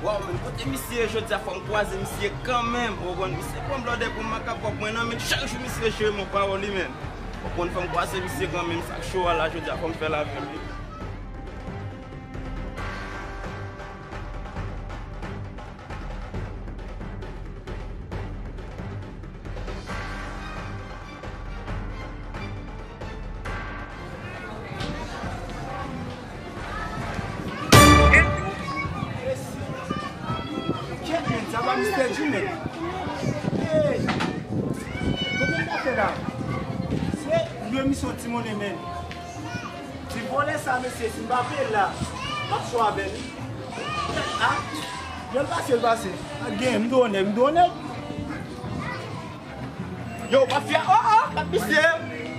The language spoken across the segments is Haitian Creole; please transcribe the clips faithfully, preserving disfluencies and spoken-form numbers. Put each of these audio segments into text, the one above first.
Waw, men kote misye ye jodi a, fò m kwaze misye kanmenm. Ou konprann, misye pran blòdè pou makak kòb mwen nan, men chak jou misye jere mwen pawòl li, men. Ou konprann, fò m kwaze misye kanmenm, sa k cho a la jodi a, fò m fè l avè l wi. Kèt, men, sa pa mistè Jimmy. Hey! Kote m ta fè la? Se dwe misyon timonnen, men. Ti vòlè sa, mesye, si m pa peye l la, m ap cho avè l. Ah, lè l pase, l pase. Pa gen, m dwe onèt, m dwe onèt. Yo, mafya, oh, oh, gad misye.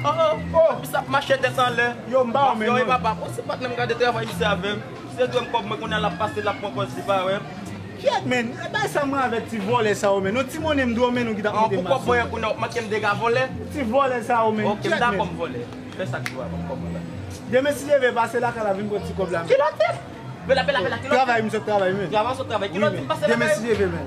Oh, oh, oh, misye ap mache tèt anlè. Yo, m ba w men, mafya, wi, papa. Bon, se patnè m gade travay misye avè m. Misye dwe m kòb mwen, kounye a l ap pase, l ap pran pòz li pa wè m. Kyèt, men, e bay sa mwen avèk ti vòlè sa yo, men. Non, timonnen m dwe w, men, nou ki t ap mete m. Pou kòb mwen, kounye a w ap manke m dega vòlè. Ti vòlè sa yo, men. Ok, m dakò m vòlè. Fè sa k dwe a, ban m kòb mwen la. Demen si Dye vle, pase lakay la, vin pran ti kòb la, men. Kilòt tèt? Bela, bela, bela, kilòt tèt? Travay, m sot travay, men. Travay, sot travay. Kilòt tèt, pase lakay. Demen si Dye vle, men.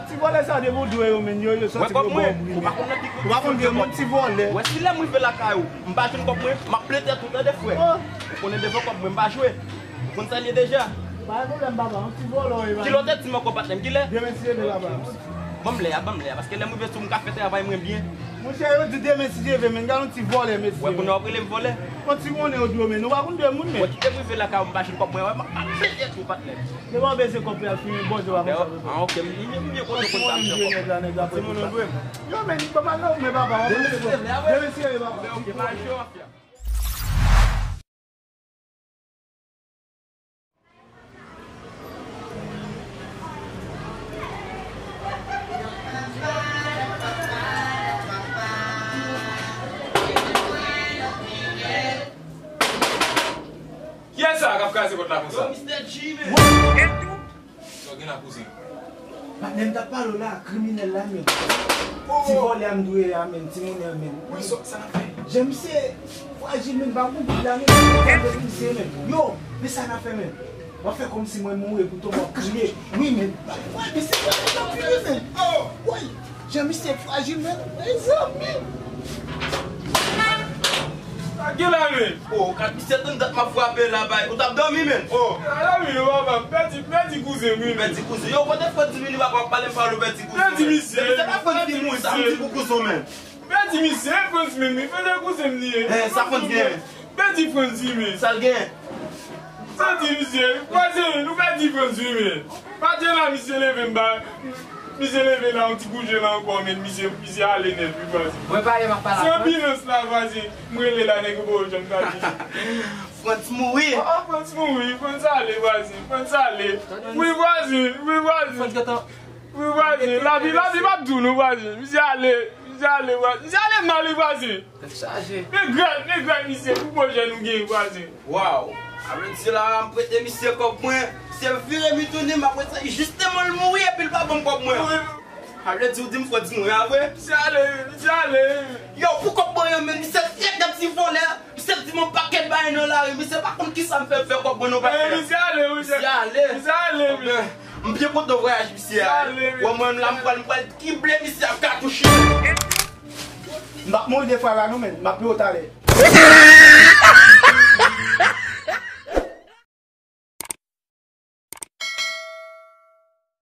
Ti vòlè sa, depi w dwe yo, men, yo, yo soti pou bò w, men. Ou pa konn ki moun ti vòlè. Wè, si lè m rive lakay ou, m pa jwenn kòb mwen, m ap plede tou, tande, frè. Ou konnen devan kòb mwen, m pa jwe. Ou konn sa l ye deja. Pa gen pwoblèm, papa, yon ti vòlè w ye, papa. Kilòt tèt, di m ankò, patnè m, kilè? Demen si Dye vle, papa. Ban m lè a, ban m lè a, paske lè m rive sou m ka fè travay mwen byen. Monchè, yo di demen si Dye vle, men, gade yon ti vòlè, mesye. Wè, kounye a w ap rele m vòlè? Yon ti monnen yo dwe, men, ou pa konn dwe moun, men. Wè, kite m rive lakay ou, m pa jwenn kòb mwen, wè, m ap plede tou, patnè. Yo pa bezwen kòb pou y al fimen, bon, yo pa konn sa. Ah, ok, m, m, m byen konti w konn sa, m fè kòb. Ti moun nan dwe. Yo, men, kòman nan, men, papa, demen si Dye vle, papa. Demen si Dye vle, papa. Ok, pa jwe mafya. Kiyès sa k ap kraze pòt la konsa? Yo, Mistè G, men. Sa w gen la, kouzen? Patnè m t ap pale w la, kriminèl la, men. Ti vòlè a m dwe a, men, ti monnen an, men. Wi, sa, sa n ap fè? Jan misye frajil, men, pa konn bib la, men. Misye, men. Yo, men sa n ap fè, men. W ap fè kòmsi mwen mouri pou tonton w ap kriye. Wi, men. Woy, misye pa t ap kriye, men. Woy, jan misye frajil, men. Mezanmi. Sa gen la, men? Oh, gad misye, tann dat m ap frape la, bay. Ou t ap dòmi, men. Oh. A dòmi non, papa. M pèdi, m pèdi kouzen m, wi, men. Pèdi kouzen. Yo, kote Frantz Jimmy, papa, w ap pale m pa w pèdi kouzen. Pèdi misye. Depi se pa Frantz ki mouri, sa m di pou kouzen w, men. Pèdi misye, e Frantz menm, wi, pèdi kouzen m li ye. Eh, sa Frantz gen? Pèdi Frantz, wi, men. Sa l gen? Pèdi misye, vwazen, nou pèdi Frantz, wi, men. Maten la, misye leve m ba, misye leve la, yon ti kou je la ankò, men misye, misye ale nèt, wi, vwazen. Mwen pa ye, m ap pale ak Frantz. Se anbilans la, vwazen. M rele la, nèg yo pa janm pale. Frantz mouri. Oh, oh, Frantz mouri, Frantz ale, vwazen, Frantz ale. Wi, vwazen, wi, vwazen. Frantz gentan Wi, vwazen, lavi, lavi p ap di w non, vwazen. Misye ale, misye ale, vwazen. Misye ale mal, wi, vwazen. Tèt chaje. Men grat, men grat misye, pou pwojè nou genyen, vwazen. Waw. Sa vle di la, m prete misye kòb mwen. Misye vire m tounen, m ap prete, jisteman l mouri epi l pa ban m kòb mwen. Sa vle di w di m fò di mwen a vre? Misye ale, misye ale. Yo, pou kòb mwen an, men misye fèk nan ti vòlè. Misye di m yon pakèt bagay nan lari, misye pa konn kisa m fè fè kòb mwen non, patnè. Misye ale, wi, misye ale. Misye ale, wi. M byen kontan vwayaj misye a. Misye ale, wi. Wè mwen la, m pral, m pral kible misye ak katouch li. M p ap mouri de fwa la non, men. M ap peye w talè.